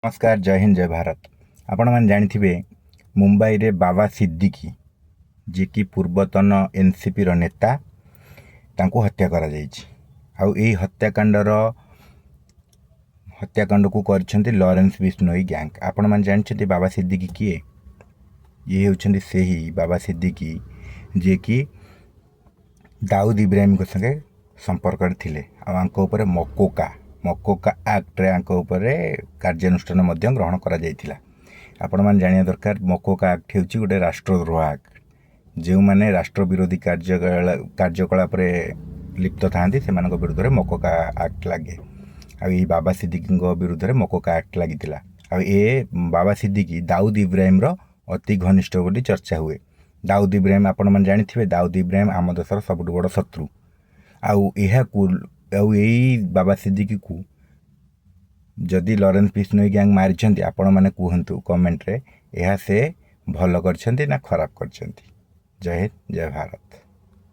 ନମସ୍କାର, ଜୟ ହିନ୍ଦ, ଜୟ ଭାରତ। ଆପଣମାନେ ଜାଣିଥିବେ, ମୁମ୍ବାଇରେ ବାବା ସିଦ୍ଦିକି, ଯିଏକି ପୂର୍ବତନ ଏନ୍ସିପିର ନେତା, ତାଙ୍କୁ ହତ୍ୟା କରାଯାଇଛି। ଆଉ ଏଇ ହତ୍ୟାକାଣ୍ଡକୁ କରିଛନ୍ତି ଲରେନ୍ସ ବିଷ୍ଣୋଇ ଗ୍ୟାଙ୍ଗ। ଆପଣମାନେ ଜାଣିଛନ୍ତି ବାବା ସିଦ୍ଦିକି କିଏ? ଇଏ ହେଉଛନ୍ତି ସେହି ବାବା ସିଦ୍ଦିକି, ଯିଏକି ଦାଉଦ ଇବ୍ରାହିମଙ୍କ ସାଙ୍ଗେ ସମ୍ପର୍କରେ ଥିଲେ। ଆଉ ୟାଙ୍କ ଉପରେ ମକୋକା ଆକ୍ଟରେ ୟାଙ୍କ ଉପରେ କାର୍ଯ୍ୟାନୁଷ୍ଠାନ ମଧ୍ୟ ଗ୍ରହଣ କରାଯାଇଥିଲା। ଆପଣମାନେ ଜାଣିବା ଦରକାର, ମକୋକା ଆକ୍ଟ ହେଉଛି ଗୋଟେ ରାଷ୍ଟ୍ରଦ୍ରୋହ ଆକ୍ଟ। ଯେଉଁମାନେ ରାଷ୍ଟ୍ର ବିରୋଧୀ କାର୍ଯ୍ୟକଳାପରେ ଲିପ୍ତ ଥାଆନ୍ତି, ସେମାନଙ୍କ ବିରୁଦ୍ଧରେ ମକୋକା ଆକ୍ଟ ଲାଗେ। ଆଉ ଏଇ ବାବା ସିଦ୍ଦିକିଙ୍କ ବିରୁଦ୍ଧରେ ମକୋକା ଆକ୍ଟ ଲାଗିଥିଲା। ଆଉ ଏ ବାବା ସିଦ୍ଦିକି ଦାଉଦ ଇବ୍ରାହିମର ଅତି ଘନିଷ୍ଠ ବୋଲି ଚର୍ଚ୍ଚା ହୁଏ। ଦାଉଦ ଇବ୍ରାହିମ, ଆପଣମାନେ ଜାଣିଥିବେ, ଦାଉଦ ଇବ୍ରାହିମ ଆମ ଦେଶର ସବୁଠୁ ବଡ଼ ଶତ୍ରୁ। ଆଉ ଏଇ ବାବା ସିଦ୍ଦିକିକୁ ଯଦି ଲରେନ୍ସ ବିଷ୍ଣୋଇ ଗ୍ୟାଙ୍ଗ ମାରିଛନ୍ତି, ଆପଣମାନେ କୁହନ୍ତୁ କମେଣ୍ଟରେ, ଏହା ସେ ଭଲ କରିଛନ୍ତି ନା ଖରାପ କରିଛନ୍ତି? ଜୟ ହିନ୍ଦ, ଜୟ ଭାରତ।